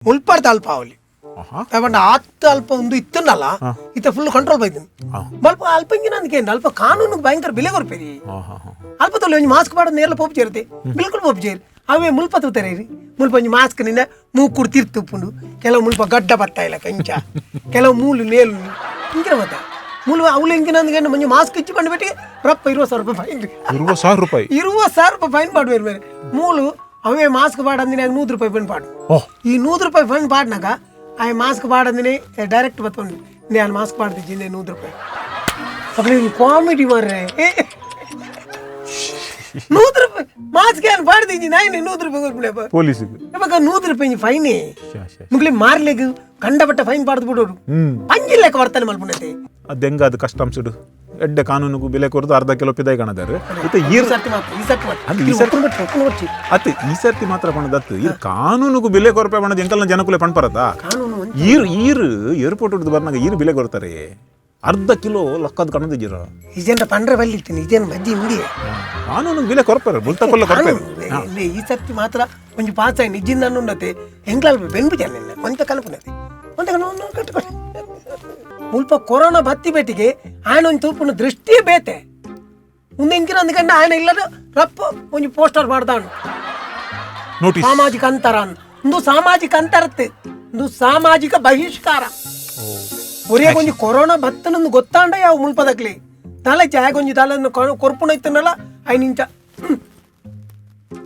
ಮುಲ್ಪರ್ದ ಅಲ್ಪ ಅವಲಿ. ಪಂಡ ಆತ್ ಅಲ್ಪ ಒಂದು ಇತ್ತನಲ್ಲ, ಇತ್ತ ಫುಲ್ ಕಂಟ್ರೋಲ್ ಬೈದಿನಿ. ಮಲ್ಪ ಅಲ್ಪ ಇಂಜಿನ ಅಂದ್ಕೇಂದ ಅಲ್ಪ ಕಾನೂನು ಭಯಂಕರ ಬೆಲೆ ಕೊರ್ಪೇರಿ. ಹಾ ಹಾ ಹಾ ಅಲ್ಪ ತೊಲೆ ಒಂಜಿ ಮಾಸ್ಕ್ ಪಾಡ ನೇರ್ಲ ಪೋಪು ചേರ್ತೆ, ಬಿಲ್ಕುಲ್ ಪೋಪು ചേರು. ಅವೇ ಮುಲ್ಪ ತೂತಾರೆ, ಮುಲ್ಪ ಒಂಜಿ ಮಾಸ್ಕ್ ನಿನ್ನ ಮೂಕುಡು ತಿರ್ತು ಉಪ್ಪುಂಡು. ಕೆಲವು ಮುಲ್ಪ ಗಡ್ಡ ಬತ್ತ ಇಲ್ಲ ಕಂಚ, ಕೆಲವು ಮೂಲು ನೇಲು ಇಂಚಿನ ಮತ್ತ ಮೂಲು ಅವ್ಲು ಇಂಚಿನ ಅಂದ್ಕೊಂಡು ಒಂಜಿ ಮಾಸ್ಕ್ ಇಚ್ಚಿ ಬಂದು ಬಿಟ್ಟಿಗೆ ರಪ್ಪ 20,000 ರೂಪಾಯಿ ಫೈನ್. 20,000 ರೂಪಾಯಿ? 20,000 ರೂಪಾಯಿ ಫೈನ್ ಪಾಡುವೇರು ಬೇರೆ. ಮೂಲು ಅವೇ ಮಾಸ್ಕ್ ಪಾಡಂದಿನ 100 ರೂಪಾಯಿ ಫೈನ್ ಪಾಡು. ಈ 100 ರೂಪಾಯಿ ಫೈನ್ ಪಾಡ್ನಾಗ ಆ ಮಾಸ್ಕ್ ಪಾಡಂದಿನಿ ಡೈರೆಕ್ಟ್ ಬತ್ಕೊಂಡು ನಾನು ಮಾಸ್ಕ್ ಪಾಡ್ದಿದ್ದೀನಿ 100 ರೂಪಾಯಿ. ಅಪ್ಪ, ಕಾಮಿಡಿ ಮಾರ್ರೆ. 100 ರೂಪಾಯಿ ಮಾಸ್ಕ್ ಏನು ಪಾಡ್ದಿದ್ದೀನಿ ನಾನು 100 ರೂಪಾಯಿ ಕೊಡ್ಬಿಡಪ್ಪ. ಪೊಲೀಸಿಗೆ. ಇವಾಗ 100 ರೂಪಾಯಿ ಫೈನೇ. ಶ್ಯಾ, ಶ್ಯಾ. ಮುಗ್ಲಿ ಮಾರ್ಲಿಗ್ ಕಂಡಪಟ್ಟ ಫೈನ್ ಪಾಡ್ದು ಬಿಡೋರು. ಪಂಜಿಲ್ ಲೆಕ್ಕ ವರ್ತನೆ ಮಲ್ಪುನತೆ. ಅದು ಹೆಂಗ ಅದು ಕಸ್ಟಮ್ಸ್ ಇಡು ಎಡ್ಡೆ ಕಾನೂನುಗೂ ಬೆಲೆ ಕೊರದು ಅರ್ಧ ಕಿಲೋ ಪಿದಾಯಿ ಕಾಣದಾರೆ ಇತ್ತ. ಈ ಈರ್ ಸರ್ತಿ ಮಾತ್ರ, ಈ ಸರ್ತಿ ಮಾತ್ರ. ಅದು ಈ ಸರ್ತಿ- ಒಕ್ಕಲು ಬಚ್ಚಿ, ಒಕ್ಕಲು ಬಚ್ಚಿ. ಅತ್ ಈ ಸರ್ತಿ ಮಾತ್ರ ಪಣದತ್ತು ಈ ಕಾನೂನುಗೂ ಬೆಲೆ ಕೊರಪೆ ಪಣದ ಎಂಕಲ್ನ ಜನಕುಲೆ ಪಣ್ ಪರತ. ಕಾನೂನು ಒಂದ್- ಈರ್ ಈರ್ ಏರ್ಪೋರ್ಟ್ ಹಿಡ್ದು ಬರ್ನಾಗ ಈರ್ ಬೆಲೆ ಕೊಡ್ತಾರೆ, ಅರ್ಧ ಕಿಲೋ ಲಕ್ಕದ ಕಣದಿದ್ದೀರ. ಈ ಜನರ ಪಂಡ್ರೆ ಬಲ್ಲಿತ್ತೀನಿ, ಇದೇನು ಮಜ್ಜಿ ಹಿಂದಿ. ಕಾನೂನು ಬೆಲೆ ಕೊರ್ಪಾರೆ, ಬುಲ್ತ ಕೊಲ್ಲ ಕೊರ್ಪಾರೆ. ಕಾನೂನು ಇಲ್ಲಿ ಈ ಸರ್ತಿ ಮಾತ್ರ ಒಂಜಿ ಪಾಸ್ ಆಯಿ ನಿಜ್ಜಿಂದ ಅನ್ನುಂಡತೆ ಎಂಕ್ಲಾಲ್ ಬೆನ್ಪು ಜನ ಒಂತ ಕನಪುನತೆ ಒಂತ ಕನಪು ಕಟ್ಟುಕೊಡೆ. ಮುಲ್ಪ ಕೊರೋನಾ ಬತ್ತಿ ಬೇಟಿಗೆ ಆಯನ ಒಂಜಿ ತೂಪುನ ದೃಷ್ಟಿಯೇ ಬೇತೆ. ಮುಂದೆ ಇಂಚಿನ ಅಂದ್ಕಂಡ ಆಯನ ಇಲ್ಲದ ರಪ್ಪ ಒಂಜಿ ಪೋಸ್ಟರ್ ಮಾಡ್ದಾನು. ನೋಟಿಸ್. ಸಾಮಾಜಿಕ ಅಂತರ ಅಂದ್. ಒಂದು ಸಾಮಾಜಿಕ ಅಂತರತ್ತೆ, ಒಂದು ಸಾಮಾಜಿಕ ಬಹಿಷ್ಕಾರ. ಒರೇ ಒಂಜಿ ಕೊರೋನಾ ಬತ್ತನೊಂದು ಗೊತ್ತಾಂಡ ಯಾವ ಮುಲ್ಪದಕ್ಲಿ ತಲೆ ಚಾಯಗೊಂಜಿ ತಲೆ ಕೊರ್ಪುಣ ಇತ್ತನಲ್ಲ ಐನಿಂಚ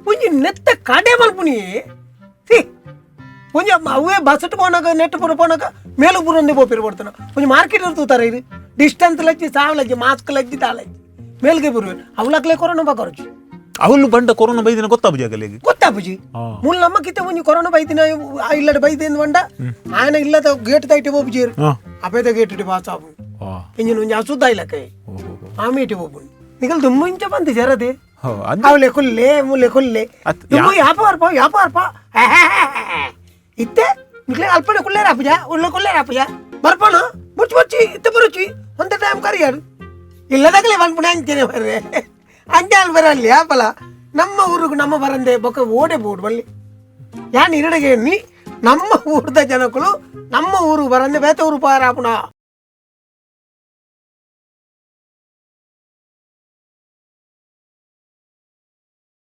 ಒಂಜಿ ನೆತ್ತ ಕಡೆ ಮಲ್ಪುನಿ ಸಿ. ಒಂಜಿ ಅವೇ ಬಸ್ ಪೋನಾಗ ನೆಟ್ ಪೂರ ಪೋನಾಗ ಮೇಲು ಪೂರ ಒಂದೇ ಪೋಪಿರು ಪಡ್ತಾನ. ಒಂಜಿ ಮಾರ್ಕೆಟ್ ತೂತಾರೆ, ಇದು ಡಿಸ್ಟೆನ್ಸ್ ಲಜ್ಜಿ, ಸಾವ್ ಲಜ್ಜಿ, ಮಾಸ್ಕ್ ಲಜ್ಜಿ, ತಾಲಜ್ಜಿ, ಮೇಲ್ಗೆ ಬರುವೆ ಅವಲಕ್ಲೆ ಕೊರೋನಾ ಬಕೊರಚು. ಅವಳು ಬಂಡ ಕೊರೋನಾ ಬೈದಿನ ಗೊತ್ತಾಬುಜಿ ಆಗಲಿಗೆ. ಗೊತ್ತಾಪುಜಿ. ಮುಲ್ ನಮ್ಮ ಕಿತ್ತ ಒಂಜಿ ಕೊರೋನಾ ಬೈದಿನ ಇಲ್ಲಡ ಬೈದಿನ ಬಂಡ ಆಯನ ಇಲ್ಲದ ಗೇಟ್ ತೈಟೆ ಪೋಪುಜೇರು. ಅಪೇದ ಗೇಟ್ ಇಟ್ಟು ಪಾಸ್ ಆಪು. ಇಂಜಿನ ಒಂಜಿ ಅಶುದ್ಧ ಇಲ್ಲಕ ಆಮೇಟಿ ಪೋಪುಂಡು. ನಿಗಲ್ ದುಮ್ಮು ಇಂಚ ಬಂದು ಜರದೆ. ಅವಲೆ ಕುಲ್ಲೆ ಮುಲ್ಲೆ ಕುಲ್ಲೆ. ದುಮ್ಮು ಯಾಪಾರ್ಪ ಯಾಪಾರ್ಪ ಇತ್ತೆ ನಿಕ್ಲೆ ಅಲ್ಪನೆ ಕುಲ್ಲೇರ ಆಪುಜ, ಉಳ್ಳೆ ಕುಲ್ಲೇರ ಆಪುಜ ಬರ್ಪಣ ಮುಚ್ಚಿ ಮುಚ್ಚಿ ಇತ್ತೆ ಬರುಚಿ ಒಂದ ಟೈಮ್ ಕರಿಯಾರು ಇಲ್ಲದಾಗಲೇ ಪನ್ಪುಣ ಅಂಚನೆ ಬರ್ರೆ ಅಂಚಾಲ್ ಬರಲ್ಲಿ ಆಪಲ. ನಮ್ಮ ಊರಿಗೆ ನಮ್ಮ ಬರಂದೆ ಬೊಕ್ಕ ಓಡೆ ಬೋಡು ಬಲ್ಲಿ ಯಾನ್ ಇರಡಗೆ ನೀ ನಮ್ಮ ಊರ್ದ ಜನಕ್ಕಳು ನಮ್ಮ ಊರು ಬರಂದೆ ಬೇತ ಊರು ಪಾರಾಪುಣ.